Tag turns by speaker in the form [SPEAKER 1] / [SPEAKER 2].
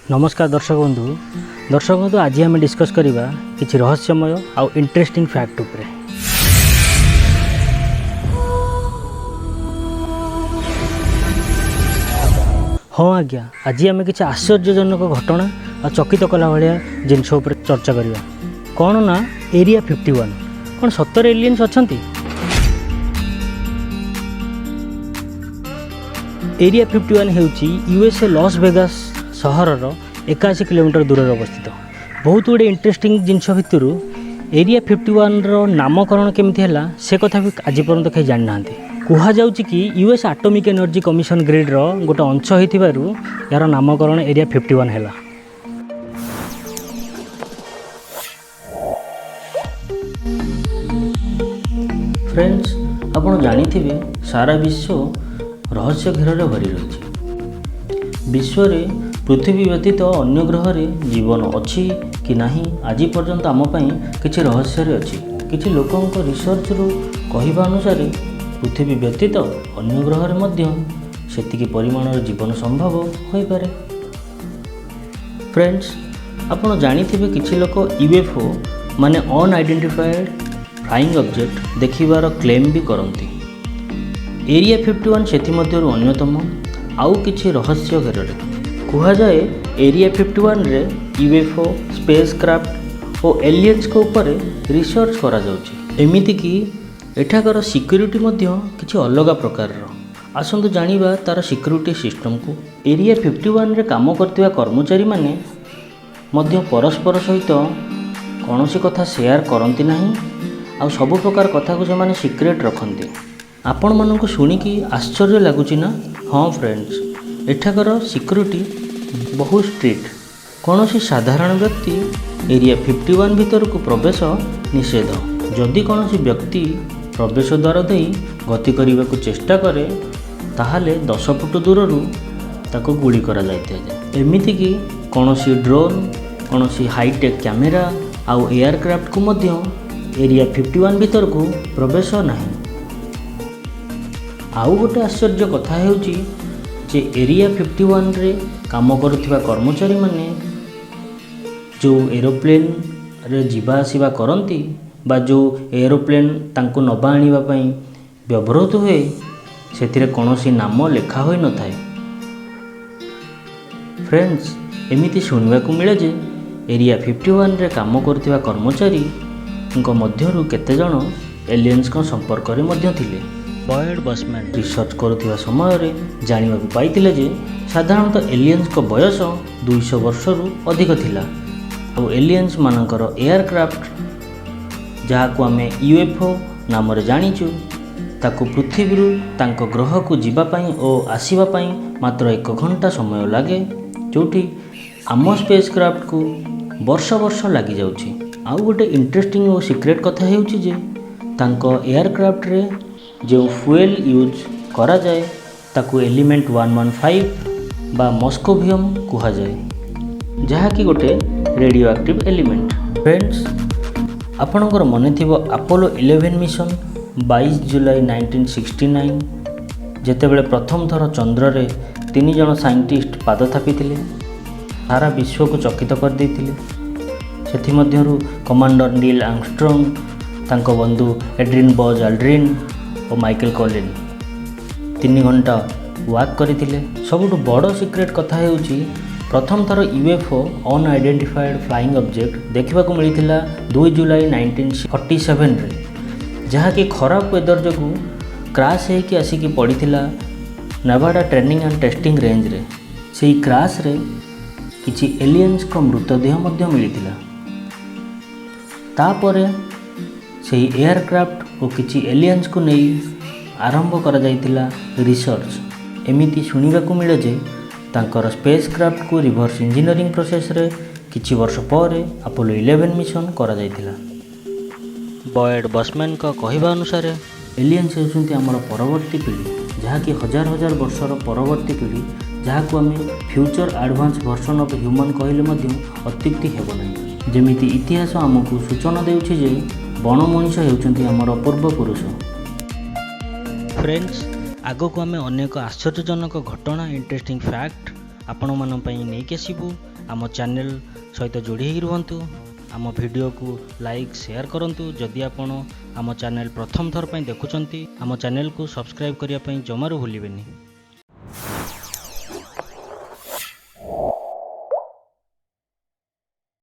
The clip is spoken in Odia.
[SPEAKER 1] ନମସ୍କାର ଦର୍ଶକ ବନ୍ଧୁ। ଦର୍ଶକ ବନ୍ଧୁ, ଆଜି ଆମେ ଡିସ୍କସ୍ କରିବା କିଛି ରହସ୍ୟମୟ ଆଉ ଇଣ୍ଟରେଷ୍ଟିଂ ଫ୍ୟାକ୍ଟ ଉପରେ। ହଁ ଆଜ୍ଞା, ଆଜି ଆମେ କିଛି ଆଶ୍ଚର୍ଯ୍ୟଜନକ ଘଟଣା ଆଉ ଚକିତ କଲା ଭଳିଆ ଜିନିଷ ଉପରେ ଚର୍ଚ୍ଚା କରିବା। କ'ଣ ନା ଏରିଆ 51, କ'ଣ ସତରେ ଏଲିଏନ୍ସ ଅଛନ୍ତି? ଏରିଆ 51 ହେଉଛି ୟୁଏସ୍ଏ ଲସ୍ ଭେଗାସ୍ ସହରର 81 କିଲୋମିଟର ଦୂରରେ ଅବସ୍ଥିତ। ବହୁତ ଗୁଡ଼ିଏ ଇଣ୍ଟରେଷ୍ଟିଂ ଜିନିଷ ଭିତରୁ ଏରିଆ 51ର ନାମକରଣ କେମିତି ହେଲା, ସେ କଥା ବି ଆଜି ପର୍ଯ୍ୟନ୍ତ କେହି ଜାଣିନାହାନ୍ତି। କୁହାଯାଉଛି କି ୟୁଏସ୍ ଆଟୋମିକ୍ ଏନର୍ଜି କମିଶନ ଗ୍ରିଡ଼୍ର ଗୋଟେ ଅଂଶ ହୋଇଥିବାରୁ ଏହାର ନାମକରଣ ଏରିଆ 51 ହେଲା। ଫ୍ରେଣ୍ଡସ୍, ଆପଣ ଜାଣିଥିବେ, ସାରା ବିଶ୍ୱ ରହସ୍ୟ ଘେରରେ ଭରି ରହିଛି। ବିଶ୍ୱରେ ପୃଥିବୀ ବ୍ୟତୀତ ଅନ୍ୟ ଗ୍ରହରେ ଜୀବନ ଅଛି କି ନାହିଁ, ଆଜି ପର୍ଯ୍ୟନ୍ତ ଆମ ପାଇଁ କିଛି ରହସ୍ୟରେ ଅଛି। କିଛି ଲୋକଙ୍କ ରିସର୍ଚ୍ଚରୁ କହିବା ଅନୁସାରେ ପୃଥିବୀ ବ୍ୟତୀତ ଅନ୍ୟ ଗ୍ରହରେ ମଧ୍ୟ ସେତିକି ପରିମାଣର ଜୀବନ ସମ୍ଭବ ହୋଇପାରେ। ଫ୍ରେଣ୍ଡସ୍, ଆପଣ ଜାଣିଥିବେ, କିଛି ଲୋକ ୟୁଏଫ୍ଓ ମାନେ ଅନଆଇଡେଣ୍ଟିଫାଏଡ଼୍ ଫ୍ଲାଇଂ ଅବଜେକ୍ଟ ଦେଖିବାର କ୍ଲେମ୍ ବି କରନ୍ତି। ଏରିଆ 51 ସେଥିମଧ୍ୟରୁ ଅନ୍ୟତମ ଆଉ କିଛି ରହସ୍ୟ ଘେରରେ। କୁହାଯାଏ, ଏରିଆ 51ରେ ୟୁଏଫ୍ଓ, ସ୍ପେସ୍ କ୍ରାଫ୍ଟ ଓ ଏଲିଏନ୍ସଙ୍କ ଉପରେ ରିସର୍ଚ୍ଚ କରାଯାଉଛି। ଏମିତିକି ଏଠାକାର ସିକ୍ୟୁରିଟି ମଧ୍ୟ କିଛି ଅଲଗା ପ୍ରକାରର। ଆସନ୍ତୁ ଜାଣିବା ତା'ର ସିକ୍ୟୁରିଟି ସିଷ୍ଟମକୁ। ଏରିଆ 51ରେ କାମ କରୁଥିବା କର୍ମଚାରୀମାନେ ମଧ୍ୟ ପରସ୍ପର ସହିତ କୌଣସି କଥା ସେୟାର କରନ୍ତି ନାହିଁ ଆଉ ସବୁ ପ୍ରକାର କଥାକୁ ସେମାନେ ସିକ୍ରେଟ୍ ରଖନ୍ତି। ଆପଣମାନଙ୍କୁ ଶୁଣିକି ଆଶ୍ଚର୍ଯ୍ୟ ଲାଗୁଛି ନା? ହଁ ଫ୍ରେଣ୍ଡସ୍, ଏଠାକାର ସିକ୍ୟୁରିଟି ବହୁତ ଷ୍ଟ୍ରିକ୍ଟ। କୌଣସି ସାଧାରଣ ବ୍ୟକ୍ତି ଏରିଆ 51 ଭିତରକୁ ପ୍ରବେଶ ନିଷେଧ। ଯଦି କୌଣସି ବ୍ୟକ୍ତି ପ୍ରବେଶ ଦ୍ୱାର ଦେଇ ଗତି କରିବାକୁ ଚେଷ୍ଟା କରେ, ତାହେଲେ 10 ଫୁଟ ଦୂରରୁ ତାକୁ ଗୁଳି କରାଯାଇଥାଏ। ଏମିତିକି କୌଣସି ଡ୍ରୋନ୍, କୌଣସି ହାଇଟେକ୍ କ୍ୟାମେରା ଆଉ ଏୟାରକ୍ରାଫ୍ଟକୁ ମଧ୍ୟ ଏରିଆ 51 ଭିତରକୁ ପ୍ରବେଶ ନାହିଁ। ଆଉ ଗୋଟେ ଆଶ୍ଚର୍ଯ୍ୟ କଥା ହେଉଛି ଯେ ଏରିଆ 51ରେ କାମ କରୁଥିବା କର୍ମଚାରୀମାନେ ଯେଉଁ ଏରୋପ୍ଲେନ୍ରେ ଯିବା ଆସିବା କରନ୍ତି ବା ଯେଉଁ ଏରୋପ୍ଲେନ୍ ତାଙ୍କୁ ନେବା ଆଣିବା ପାଇଁ ବ୍ୟବହୃତ ହୁଏ, ସେଥିରେ କୌଣସି ନାମ ଲେଖା ହୋଇନଥାଏ। ଫ୍ରେଣ୍ଡସ୍, ଏମିତି ଶୁଣିବାକୁ ମିଳେ ଯେ ଏରିଆ 51ରେ କାମ କରୁଥିବା କର୍ମଚାରୀଙ୍କ ମଧ୍ୟରୁ କେତେଜଣ ଏଲିଏନ୍ସଙ୍କ ସମ୍ପର୍କରେ ମଧ୍ୟ ଥିଲେ। ବଏଡ୍ ବସମ୍ୟାନ୍ ରିସର୍ଚ୍ଚ କରୁଥିବା ସମୟରେ ଜାଣିବାକୁ ପାଇଥିଲେ ଯେ ସାଧାରଣତଃ ଏଲିଏନ୍ସଙ୍କ ବୟସ 200 ବର୍ଷରୁ ଅଧିକ ଥିଲା ଆଉ ଏଲିଏନ୍ସ ମାନଙ୍କର ଏୟାରକ୍ରାଫ୍ଟ, ଯାହାକୁ ଆମେ ୟୁଏଫ୍ଓ ନାମରେ ଜାଣିଛୁ, ତାକୁ ପୃଥିବୀରୁ ତାଙ୍କ ଗ୍ରହକୁ ଯିବା ପାଇଁ ଓ ଆସିବା ପାଇଁ ମାତ୍ର ଏକ ଘଣ୍ଟା ସମୟ ଲାଗେ, ଯେଉଁଠି ଆମ ସ୍ପେସ୍ କ୍ରାଫ୍ଟକୁ ବର୍ଷ ବର୍ଷ ଲାଗିଯାଉଛି। ଆଉ ଗୋଟେ ଇଣ୍ଟରେଷ୍ଟିଂ ଓ ସିକ୍ରେଟ୍ କଥା ହେଉଛି ଯେ ତାଙ୍କ ଏୟାରକ୍ରାଫ୍ଟରେ ଯେଉଁ ଫୁଏଲ୍ ୟୁଜ୍ କରାଯାଏ, ତାକୁ ଏଲିମେଣ୍ଟ 115 ବା ମସ୍କୋଭିୟମ୍ କୁହାଯାଏ, ଯାହାକି ଗୋଟେ ରେଡ଼ିଓ ଆକ୍ଟିଭ୍ ଏଲିମେଣ୍ଟ। ଫ୍ରେଣ୍ଡସ୍, ଆପଣଙ୍କର ମନେ ଥିବ ଆପୋଲୋ 11 ମିଶନ, 22 ଜୁଲାଇ 1969, ଯେତେବେଳେ ପ୍ରଥମ ଥର ଚନ୍ଦ୍ରରେ ତିନି ଜଣ ସାଇଣ୍ଟିଷ୍ଟ ପାଦ ଥାପିଥିଲେ, ସାରା ବିଶ୍ୱକୁ ଚକିତ କରିଦେଇଥିଲେ। ସେଥିମଧ୍ୟରୁ କମାଣ୍ଡର ନୀଲ୍ ଆର୍ମଷ୍ଟ୍ରଙ୍ଗ, ତାଙ୍କ ବନ୍ଧୁ ଏଡ୍ରିନ୍ ବଜ୍ ଆଲ୍ଡ୍ରିନ୍ ଓ ମାଇକେଲ କଲିନ୍ 3 ଘଣ୍ଟା ୱାକ୍ କରିଥିଲେ। ସବୁଠୁ ବଡ଼ ସିକ୍ରେଟ୍ କଥା ହେଉଛି, ପ୍ରଥମ ଥର ୟୁଏଫ୍ଓ, ଅନଆଇଡେଣ୍ଟିଫାଏଡ଼୍ ଫ୍ଲାଇଂ ଅବଜେକ୍ଟ ଦେଖିବାକୁ ମିଳିଥିଲା 2 ଜୁଲାଇ 1947ରେ, ଯାହାକି ଖରାପ ୱେଦର ଯୋଗୁଁ କ୍ରାସ୍ ହେଇକି ଆସିକି ପଡ଼ିଥିଲା ନେଭାଡା ଟ୍ରେନିଂ ଆଣ୍ଡ ଟେଷ୍ଟିଂ ରେଞ୍ଜରେ। ସେଇ କ୍ରାସ୍ରେ କିଛି ଏଲିଏନ୍ସଙ୍କ ମୃତଦେହ ମଧ୍ୟ ମିଳିଥିଲା। ତାପରେ ସେହି ଏୟାରକ୍ରାଫ୍ଟ ଓ କିଛି ଏଲିଏନ୍ସକୁ ନେଇ ଆରମ୍ଭ କରାଯାଇଥିଲା ରିସର୍ଚ୍ଚ। ଏମିତି ଶୁଣିବାକୁ ମିଳେ ଯେ ତାଙ୍କର ସ୍ପେସ୍ କ୍ରାଫ୍ଟକୁ ରିଭର୍ସ ଇଞ୍ଜିନିୟରିଂ ପ୍ରୋସେସ୍ରେ କିଛି ବର୍ଷ ପରେ ଆପୋଲୋ 11 ମିଶନ କରାଯାଇଥିଲା। ବଏଡ୍ ବସମ୍ୟାନଙ୍କ କହିବା ଅନୁସାରେ ଏଲିଏନ୍ସ ହେଉଛନ୍ତି ଆମର ପରବର୍ତ୍ତୀ ପିଢ଼ି, ଯାହାକି ହଜାର ହଜାର ବର୍ଷର ପରବର୍ତ୍ତୀ ପିଢ଼ି, ଯାହାକୁ ଆମେ future advance version of human କହିଲେ ମଧ୍ୟ ଅତ୍ୟୁକ୍ତି ହେବ ନାହିଁ। ଯେମିତି ଇତିହାସ ଆମକୁ ସୂଚନା ଦେଉଛି ଯେ ବଣ ମଣିଷ ହେଉଛନ୍ତି ଆମର ପୂର୍ବପୁରୁଷ। ଫ୍ରେଣ୍ଡସ୍, ଆଗକୁ ଆମେ ଅନେକ ଆଶ୍ଚର୍ଯ୍ୟଜନକ ଘଟଣା, ଇଣ୍ଟରେଷ୍ଟିଂ ଫ୍ୟାକ୍ଟ ଆପଣମାନଙ୍କ ପାଇଁ ନେଇକି ଆସିବୁ। ଆମ ଚ୍ୟାନେଲ୍ ସହିତ ଯୋଡ଼ି ହେଇକି ରୁହନ୍ତୁ। ଆମ ଭିଡ଼ିଓକୁ ଲାଇକ୍, ସେୟାର କରନ୍ତୁ। ଯଦି ଆପଣ ଆମ ଚ୍ୟାନେଲ୍ ପ୍ରଥମ ଥର ପାଇଁ ଦେଖୁଛନ୍ତି, ଆମ ଚ୍ୟାନେଲ୍କୁ ସବସ୍କ୍ରାଇବ୍ କରିବା ପାଇଁ ଜମାରୁ ଭୁଲିବେନି।